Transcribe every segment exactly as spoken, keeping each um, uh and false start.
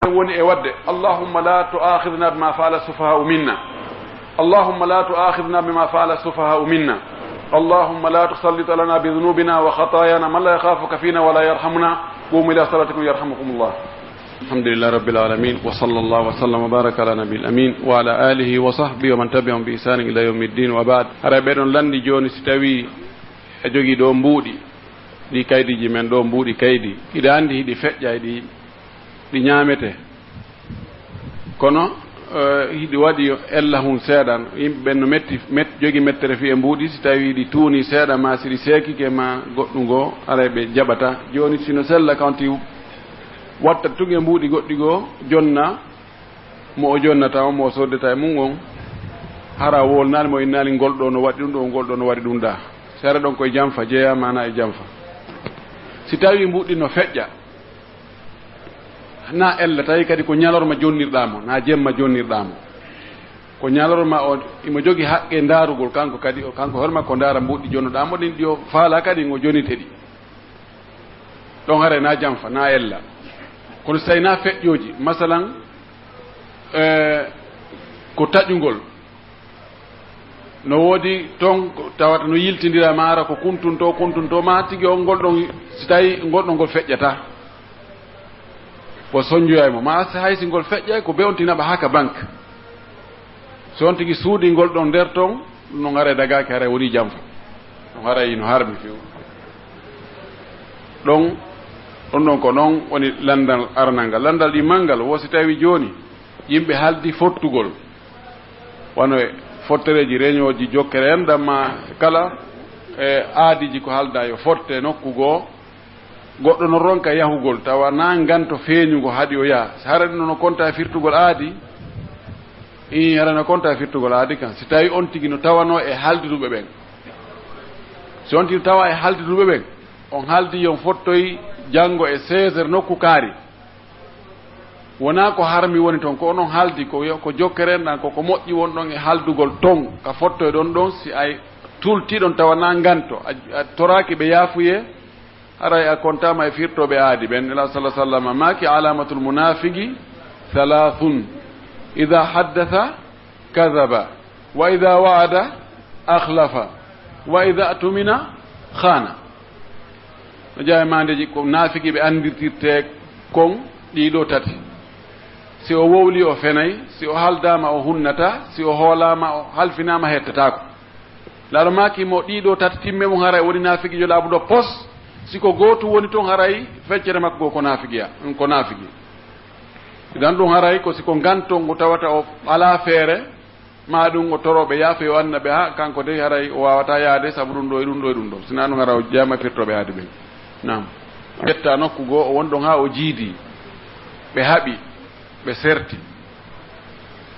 woni e waɗde. اللهم لا تؤاخذنا بما فعل السفهاء منا. اللهم لا تؤاخذنا بما فعل السفهاء منا. اللهم لا تسلط لنا بذنوبنا وخطايانا من لا يخافك فينا ولا يرحمنا. قوموا إلى صلاتكم يرحمكم الله. الحمد لله رب العالمين، وصلى الله وسلم وبارك على نبي الأمين وعلى آله وصحبه ومن تبعهم بإحسان إلى يوم الدين، وبعد. Hara ɓe ɗon lanndi jooni, si tawii a jogii ɗoo mbuuɗi, ɗi kaydiiji men ɗoo, mbuuɗi kaydi, hiɗa anndi hiɗi feƴƴa, hiɗi, ɗi ñaametee. Kono, eh, hiɗi waɗi yo ella hun seeɗan. Yimɓe ɓen no metti, met-, jogi mettere fii e mbuuɗi, si tawii ɗi tuunii seeɗa, maa si ɗi seekike, maa goɗɗun goo, haray ɓe jaɓataa. Jooni, si no sella, ka on tigi watta tun e mbuuɗi goɗɗi goo, jonna mo o jonnata on, mo o soddata e mun on, hara o wolnaali mo, innaali ngol ɗoo no waɗi ɗun ɗoo, ngol ɗoo no waɗi ɗun ɗaa. Si hara ɗon ko e janfa jeyaa, maa na e janfa. Si tawii mbuuɗi no feƴƴa, na ella, tawi kadi ko ñalorma jonnirɗaa mo, na jemma jonnirɗaa mo. Ko ñalorma o, imo jogi haqqe ndaarugol, kanko kadi, o, kanko hoore makko ndaara mbuuɗi jonnuɗaa mo ɗin, ɗi o faalaa kadi ngo jonnite ɗi. Ɗon haray na janfa, na ella. Kono si tawi na feƴƴooji, masalan, eh, ko taƴungol, no woodi ton ko tawata no yiltindira, maa hara ko kuntunto, kuntunto, maa tigi on ngol ɗon, si tawi ngol ɗon ngol feƴƴataa, o sonjoyay mo, maa si hay si ngol feƴƴay, ko be on tigi naɓa haa ka banque. Si on tigi suuɗi ngol ɗon nder ton, ɗun non haray dagaaki, haray wonii janfa. Ɗun haray no harmi few. Ɗon, ɗon ɗon ko non woni lanndal aranal ngal. Lanndal ɗimmal ngal, wo si tawi jooni yimɓe haldi fottugol, wano e fottereeji, reñooji jokkere en ɗan, maa kala e aadiiji ko haldaa yo fotte nokku goo, goɗɗo no ronka yahugol, tawa na nganto feeñungo haɗi o yaha. Si hara ɗun no konta e firtugol aadi, ii, hara no konta e firtugol aadi kan. Si tawi on tigi no tawanoo e haldiduɓe ɓen, si on tigi no tawa e haldiduɓe ɓen, on haldi yo on fottoy janngo e seize heures nokku kaari. Wonaa ko harmi woni ton, ko onon haldi, ko yo, ko jokkere en ɗan, ko, ko moƴƴi won ɗon e haldugol ton, ka fottoyɗon ɗon, si ay tultiɗon tawa na nganto, a, a toraaki ɓe yaafuyee, haray a kontaama e firtooɓe aadi ɓen. Nelaaɗo sallallaahu alayhi wa sallam maaki, "Alaamatul munaafiqi salaasun, idaa haddasa kadaba, wa idaa wa'ada akhlafa, wa idaa tumina khaana." No jeyaa e maandeeji ko naafiqiiɓe anndirtirtee kon ɗii ɗoo tati. Si o wowlii, o fenay, si o haldaama, o hunnataa, si o hoolaama, o halfinaama, hettataako. Nelaaɗo maaki mo ɗii ɗoo tati timme mun, haray woni naafiqiijo laaɓuɗo pos. Si ko gootu woni ton, haray feccere makko goo ko naafiqiya, ko naafiki. Idan ɗun haray ko si ko nganto ngu tawata o alaa feere, maa ɗun o torooɓe yaafe yo anna ɓe, haa kanko dey haray o waawataa yaade sabu ɗun ɗoo e ɗun ɗoo e ɗun ɗoo. Si naa ɗun haray o jeyaama e firtooɓe aadi ɓen. Naam. Ƴetta nokku goo, o woni ɗon haa o jiidi. Ɓe haɓi, ɓe serti.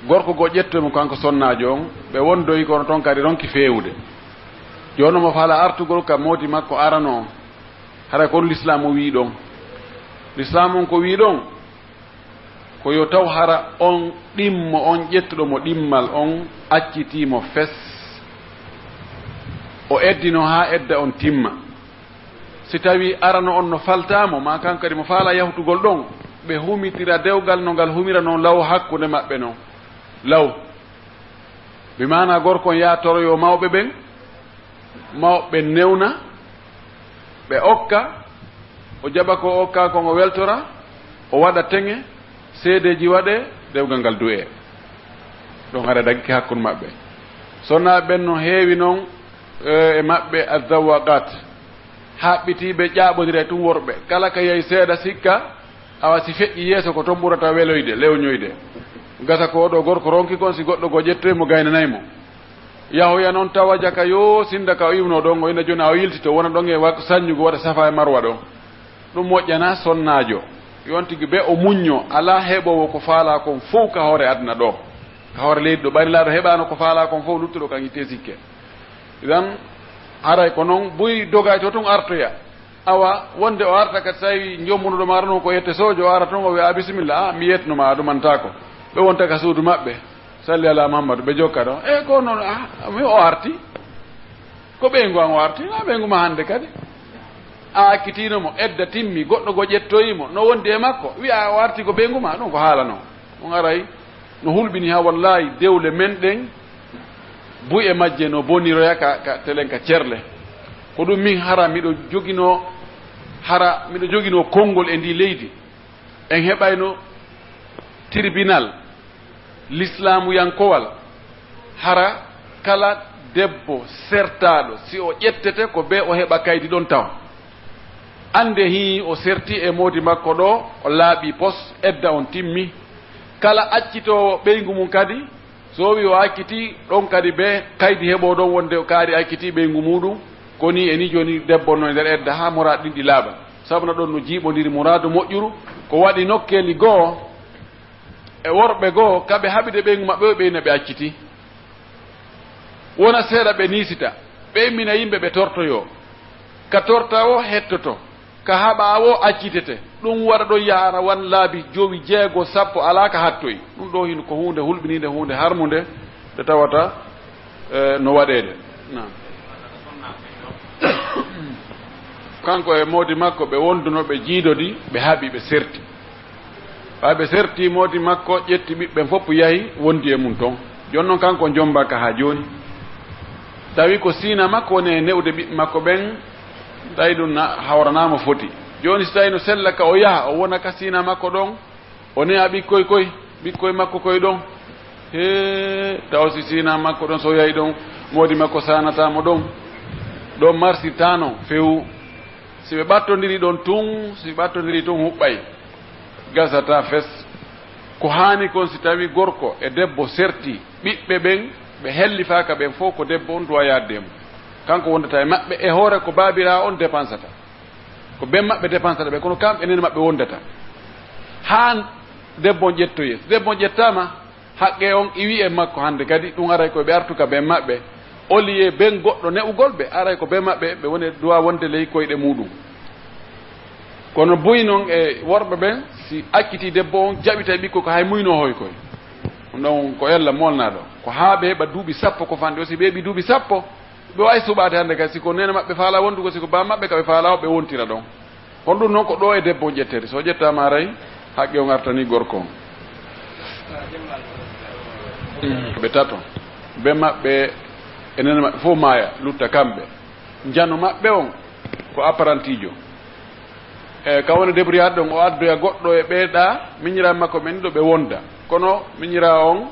Gorko goo ƴettoyi mo kanko sonnaajo on, ɓe wondoyi kono ton kadi ronki feewude. Jooni omo faalaa artugol ka moodi makko arano on. Haray ko on Lislaamu wi'i ɗon. Lislaamu on ko wi'i ɗon? Ko yo taw hara on ɗimmo, on ƴettuɗo mo ɗimmal on accitii mo fes, o eddino haa edda on timma. Si tawii arano on no faltaa mo, maa kan kadi mo faalaa yahutugol ɗon, ɓe humitira dewgal no ngal humira non law hakkunde maɓɓe non. Law. Bi maanaa gorko on yaha toroyoo mawɓe ɓen, mawɓe ɓen newna, ɓe okka, o jaɓa ko o okkaa kon, o weltora, o waɗa teŋe, seedeeji waɗee, dewgal ngal du'ee. Ɗon hara dagike hakkunde maɓɓe. Sonnaaɓe ɓen no heewi non, eh, e maɓɓe azzawwaqaat, haɓɓitiiɓe ƴaaɓondira e tun worɓe. Kala ka yahi seeɗa sikka, awa si feƴƴi yeeso ko ton ɓurata weloyde, lewñoyde. Gasa ko oo ɗoo gorko ronki kon, si goɗɗo goo ƴettoyi mo, gaynanay mo. Yahoya non tawa jaka yoo sinda ka o iwnoo ɗon, o ina jooni o yiltitoo, wona ɗon e wa-, saññugo waɗa Safaa e Marwa ɗon. Ɗun moƴƴanaa sonnaajo. Yo on tigi bee o muññoo, alaa heɓoowo ko faalaa kon fow ka hoore aduna ɗoo. Ka hoore leydi ɗoo, ɓay Nelaaɗo heɓaano ko faalaa kon fow, luttuɗo kan ittee sikke. Idan, haray ko non buy dogay to tun artoya. Awa, wonde o arta ka tawi jombuno ɗo maaro non ko yette soojo, o ara ton o wi'a, "Ah, bisimilla, ah, mi yetno ma, a dumantaako." Ɓe wonta ka suudu maɓɓe. Salli ala Muhammadu, ɓe jokka ɗon. E ko non, ah, mi o arti. Ko ɓeyngu an o arti, na ɓeyngu ma hannde kadi. A akkitiino mo, edda timmi, goɗɗo goo ƴettoyi mo, no wondi e makko, wi'a o arti ko ɓeyngu maa, ɗun ko haala non. Ɗun aray no hulɓini haa wallaahi dewle men ɗen, buy e majje no boniroya ka, ka telen ka cerle. Ko ɗun min hara miɗo joginoo, hara miɗo joginoo konngol e ndii leydi. En heɓayno tirbinal lislaamuyankowal, hara kala debbo sertaaɗo, si o ƴettete, ko bee o heɓa kaydi ɗon tawa. Annde hii o serti e moodi makko ɗoo, o laaɓi pos, edda on timmi. Kala accitoowo ɓeyngu mum kadi, so o wi'i o accitii, ɗon kadi bee kaydi heɓoo ɗon wonde o kaari accitii ɓeyngu muuɗum. Ko nii e nii jooni debbo no e nder edda haa muraadu ɗin ɗi laaɓa. Sabuna ɗon no jiiɓondiri muraadu moƴƴuru, ko waɗi nokkeeli goo e worɓe goo, ka ɓe haɓide ɓeyngu maɓɓe, o ɓeyna ɓe accitii. Wona seeɗa ɓe niisita, ɓe immina yimɓe ɓe tortoyoo. Ka torta woo hettoto, ka haɓa woo accitete. Ɗun wara ɗon yaha ana wan laabi jowi, jeego, sappo, alaa ka hattoyi. Ɗun ɗoo hino ko huunde hulɓiniinde, huunde harmunde, nde tawata, eh, no waɗeede. Naam. Kanko e moodi makko ɓe wonduno, ɓe jiidodi, ɓe haɓi, ɓe serti. Ɓay ɓe serti, moodi makko ƴetti ɓiɓɓen fof, yahi, wondi e mun ton. Jooni non, kanko o jombaaka haa jooni. Tawi ko siina makko woni e ne'ude ɓiɓɓe makko ɓen, tawi ɗun na hawranaama foti. Jooni, si tawi no sella ka o yaha, o wona ka siina makko ɗon, o ne'a ɓikkoy koy, ɓikkoy makko koy ɗon. Hee, taw si siina makko ɗon, so yahi ɗon, moodi makko saanataa mo ɗon. Ɗon marsirtaano few. Si ɓe ɓattondiri ɗon tun, si ɓattondiri tun huɓɓay, gasata fes. Ko haani kon, si tawi gorko e debbo serti, ɓiɓɓe ɓen ɓe hellifaaka ɓen fow, ko debbo on duwa yaadde e mun. Kanko wondata e maɓɓe, e hoore ko baabiraawo on dépensata. Ko ben maɓɓe dépensata ɓe, kono kamɓe nene maɓɓe wondata. Haa debbo on ƴettoyee. Si debbo on ƴettaama, haqqee on iwi e makko hannde kadi, ɗun aray ko ɓe artu ka ben maɓɓe. Au lieu ben goɗɗo ne'ugol ɓe, aray ko ben maɓɓe, ɓe woni duwa wonde ley koyɗe muuɗum. Kono buy non e worɓe ɓen, si accitii debbo on, jaɓitay ɓikkoy ko hay muynoo hoy koy. Ɗun ɗon ko ella molnaaɗo. Ko haa ɓe heɓa duuɓi sappo ko fanɗi o, si ɓe heɓi duuɓi sappo, ɓe waawi suɓaade hannde kadi, si ko neene maɓɓe faalaa wondugol, si ko baa maɓɓe ka ɓe faalaa o, ɓe wontira ɗon. Honɗun non ko ɗoo e debbo on ƴettete? So ƴettaama haray, haqqe on artanii gorko on. Ɓe tato. Ɓe maɓɓe e nene maɓɓe fof maaya, lutta kamɓe. Njano maɓɓe on ko apparantiijo. E ka woni débrouillard ɗon, o addoya goɗɗo e ɓee ɗaa, miñiraaɓe makko ɓen ɗiɗo ɓe wonda. Kono miñiraawo on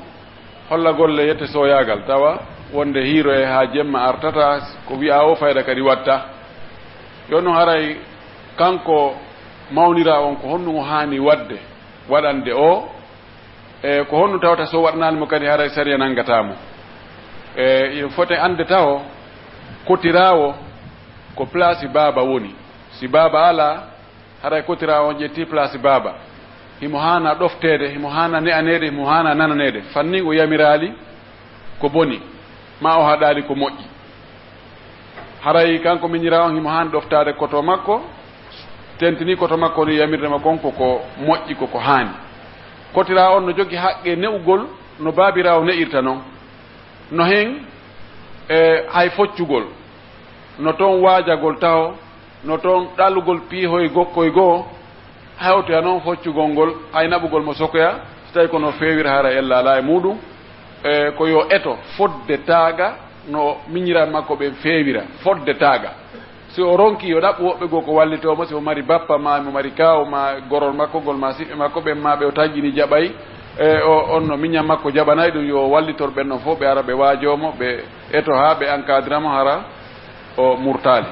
holla golle yette sooyaagal, tawa wonde hiiroye haa jemma artata, ko wi'aa o fayda kadi watta. Yo non haray kanko mawniraawo on, ko honɗun o haani waɗde, waɗande o, e ko honɗun tawata so waɗanaali mo kadi haray sariya nanngataa mo. E, ina foti annde taho kotiraawo ko place baaba woni. Si baaba alaa, haray kotiraawo on ƴetti place baaba. Himo haana ɗofteede, himo haana ne'aneede, himo haana nananeede. Fannin o yamiraali ko boni, maa o haɗaali ko moƴƴi. Haray kanko miñiraawo on himo haani ɗoftaade koto makko, tentinii koto makko on yamirde mo kon ko ko moƴƴi, ko ko haani. Kotiraawo on no jogii haqqee ne'ugol no baabiraawo ne'irta non. No hen, e, hay foccugol, no ton waajagol taho, no ton ɗalugol piihoy gokkoy goo, hewtoya non foccugol ngol, hay naɓugol mo sokoya, si tawi ko no feewira hara ella alaa e muuɗum, e, ko yo eto fodde taaga no miñiraaɓe makko ɓen feewira, fodde taaga. Si o ronki yo ɗaɓɓu woɓɓe goo ko wallitoo mo, si o mari bappa maa, mo mari kaaw maa, gorol makko ngol maa, siɓɓe makko ɓen maa ɓe o tanƴini jaɓay, e, o, on no miñan makko jaɓanay ɗum, yo o wallitor ɓen non fof, ɓe ara ɓe waajoo mo, ɓe eto haa ɓe encadra mo hara o murtaali.